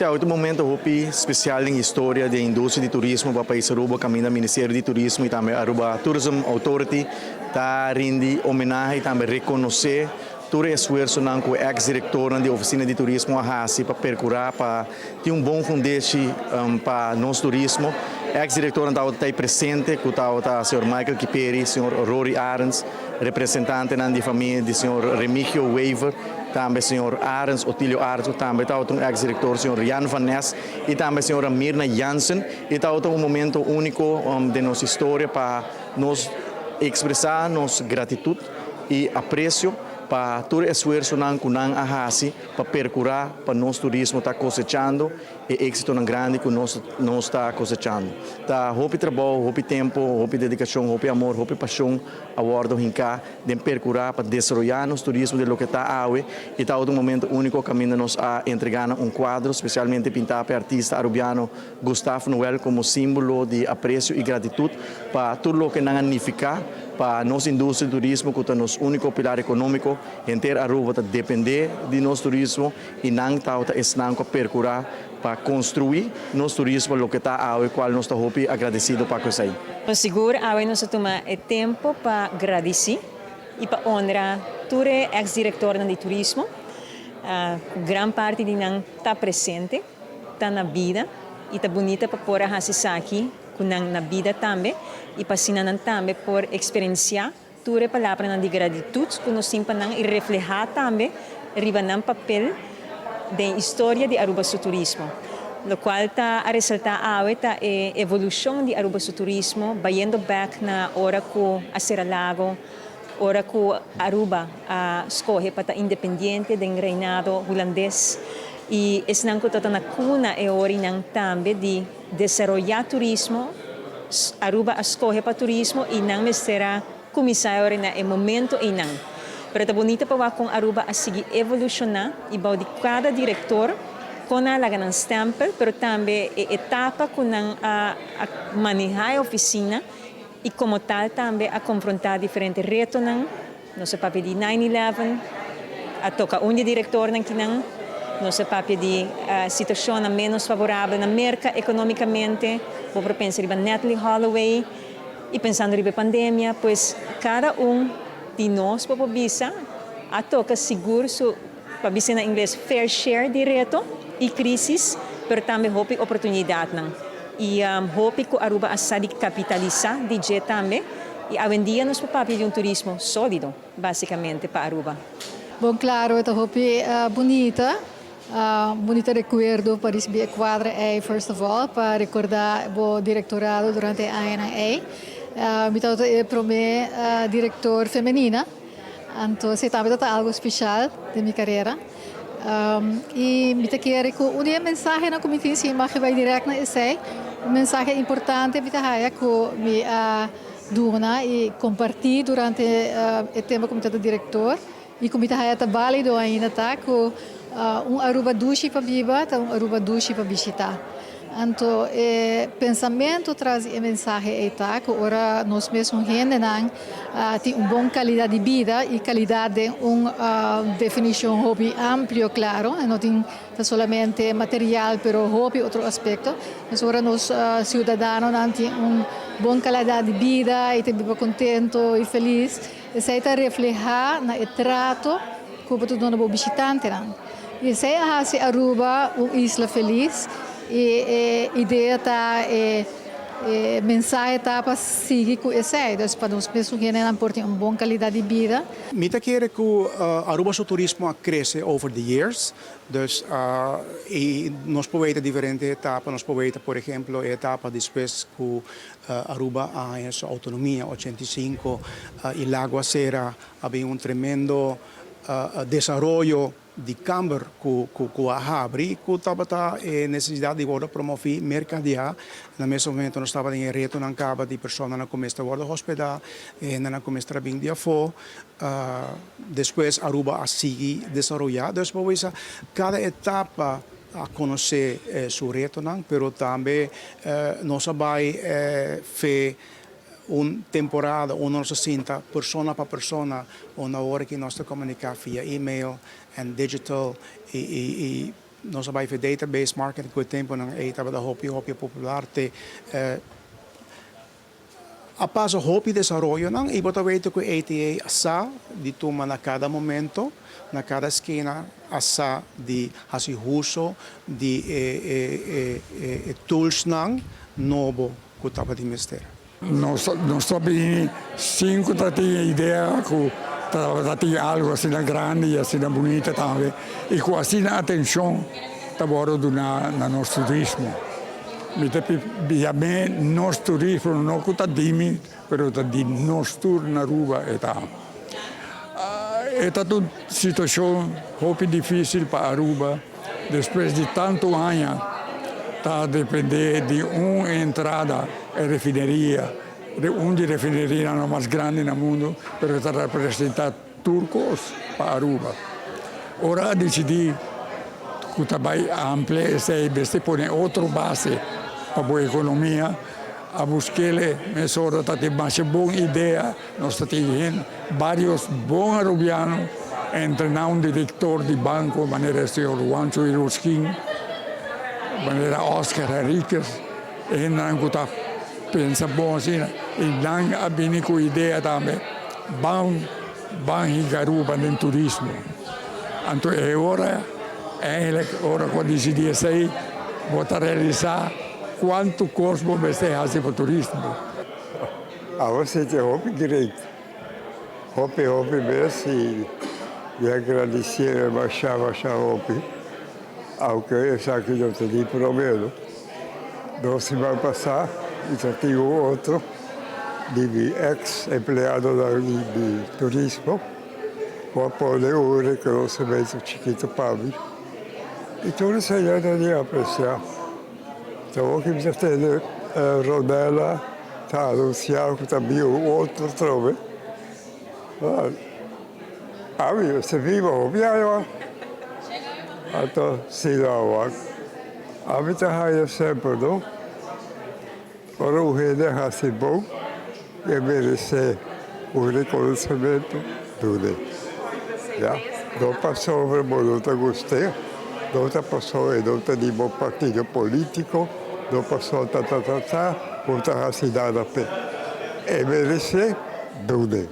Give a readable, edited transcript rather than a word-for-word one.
Si, e momento hopi special den historia di industria di turismo pa pais Aruba, caminda Ministerio di Turismo y tambe Aruba Tourism Authority ta rindi homenahe y tambe reconoce tur esfuerso nan cu ex-director di oficina di turismo a hasi pa percura pa tin un bon fundeshi pa nos turismo. Ex-director tabata presente, cu tabata señor Michael Kiperi, señor Rory Arends, representante nan di famia di señor Remigio Wever, tambe señor Arends, Otilio Arends, tambe tabata un ex-director, señor Jan van Nes, y tambe señora Mirna Jansen, y tabata un momento unico di nos historia pa nos expresa nos gratitud y aprecio pa tur esfuerso nan cu nan a hasi pa percura pa nos turismo ta cosechando e exito nan grandi cu nos ta cosechando. Ta hopi trabou, hopi tempo, hopi dedicacion, hopi amor, hopi pasion a wordo hinca den percura pa desaroya nos turismo di loke ta awe y ta un momento unico caminda nos a entrega un cuadro specialmente pinta pa artista arubiano Gustavo Noel como simbolo di aprecio y gratitud pa tur loke nan a nifica pa nos industria di turismo, cu ta nos unico pilar economico. Henter Aruba ta depende di nos turismo y nan ta esnan cu percura pa construi nos turismo loke ta awe, cual nos ta hopi agradecido pa esey. Sigur, awe nos a tuma e tempo pa gradici y pa honra tur ex-director di turismo. Gran parti di nan ta presente, ta na bida y ta bunita pa por hasi esaki cu nan na bida tambe y pa asina nan tambe por experiencia tur palabra di gratitud cu nos tin pa nan y refleha tambe riba nan papel di historia di Aruba su turismo. Locual ta a resalta awe ta e evolucion di Aruba su turismo, bayendo back na ora cu a cera Lago, ora cu Aruba a scoge pa ta independiente di reinado hulandes y esnan cu ta na cuna e ora nan tambe di desaroya turismo. Aruba a scoge pa turismo y nan mester a cuminsa ora na e momento y nan. Pero ta bunita pa con Aruba a sigui evoluciona y bou di cada director cu a laga nan stempel, pero tambe e etapa cu nan a maneha e oficina y como tal tambe a confronta diferente reto nan. Nos a papia di 9-11, a toca un di director nan kinan, nos a papia di situacion menos favorabel na Merca economicamente, bo por pensa riba Natalee Holloway y pensando riba pandemia, pues cada un di nos por bisa a toca sigur su, pa bisa na ingles, fair share di reto y crisis, pero tambe hopi oportunidad nan. Y hopi cu Aruba a sa di capitalisa di dje tambe. Y awendia nos por papia di un turismo solido, basicamente, pa Aruba. Bon, claro, ta hopi bunita, bunita recuerdo pa ricibi e cuadro ey, first of all, pa recorda e directorado durante e aña ey. Mi tabata e prome director femenina, anto esey tambe ta algo special di mi carera. Y mi ta kere cu un mensahe cu mi tin si mag bay direct na esey, un mensahe importante mi ta haya cu mi a duna y comparti durante e tempo cu mi tabata director y cu mi ta haya ta valido ainda ta cu un Aruba dushi pa biba, ta un Aruba dushi pa bishita. Anto, e pensamento tras e mensahe ta cu ora nos mes hendenan tin un bon calidad di bida y calidad di un definicion hopi amplio, claro, no tin solamente material, pero hopi otro aspecto. Mas ora nos ciudadanonan tin un bon calidad di bida y ta biba contento y feliz, esey ta refleha na e trato cu bo ta duna bo bishitantenan. Y esey ta haci Aruba un isla feliz y e idea ta e mensahe ta pa sigui cu esey, dus pa nos mes hendenan por tin un bon calidad di bida. Mi ta kere cu Aruba su turismo a crece over the years. Dus y nos por weten diferente etapa, nos por weten, por ehempel, etapa despues cu Aruba a haya su autonomia, 85, y Lago a cera, a bin un tremendo desaroyo di camber cu a habri, cu tabata necesidad di wordo promove mercadea. Na mesun momento nos tabata den reto nan caba di persona nan cuminsa wordo hospeda, nan cuminsa bin di afo. Despues Aruba a sigui desaroya. Dus bo cada etapa a conoce su retonan, pero tambe nos a bay fe un temporada unda nos sinta persona pa persona, unda awor cu nos ta comunica via email and digital y Nos a bai for database marketing ku e temponan ei tabata hopi hopi popular te a pasa hopi desaroyonan i bo ta weten ku ATA a sa di tuma na kada momento, na kada skina a sa di hasi huso di e e e toolsnan nobo ku tabatin mester. Nos nos ta bini sin cu ta tin idea cu ta tin algo asina grandi y asina bunita tambe y cu asina atencion ta worde duna na nos turismo. Mi ta yam'e nos turismo no cu ta di mi pero ta di nos tur na Aruba e ta. E ta un situacion hopi dificil pa Aruba despues di tanto aña ta depende di un entrada e refineria, un di refinerianan mas grandi na mundo pero ta representa tur cos pa Aruba. Ora a dicidi cu ta bay amplia esey mester pone otro base pa bo economia a busquele mesora ta tin masha bon idea. Nos ta tin hende, varios bon Arubiano, entre nan un director di banco manera e señor Juancho Irosquin, manera Oscar Henriquez, e hendenan cu ta pensa bon asina y nan a bini cu idea tambe, ban ban hinca Aruba den turismo. Anto e ora, eigenlijk ora cu a dicidi esey, bo ta realisa cuanto cos bo mester haci pa turismo. Awe sinti hopi great, hopi hopi mes y mi a gradicié masha masha hopi, aunke esaki no ta di prome no. Dos siman pasá mi ta tin un otro di mi ex empleadonan di turismo ku a pone un reconocimento chikito pa mi y tur esei ta di apreciá. Awor ki mi ta tende Ronella ta anunsiá ku ta bin un otro trobe. Ami mester biba hopi aña. Anto si no awor. Ami ta haña semper no. Ora un hende a hasi bon, e meresé un rekonosementu, dun'é. Ya, no pasobra bo no ta gust'é, no ta pasobra e no ta di bo partido polítiko, no pasobra ta ta ta ta, bo ta hasi nada p'e. E meresé, dun'é.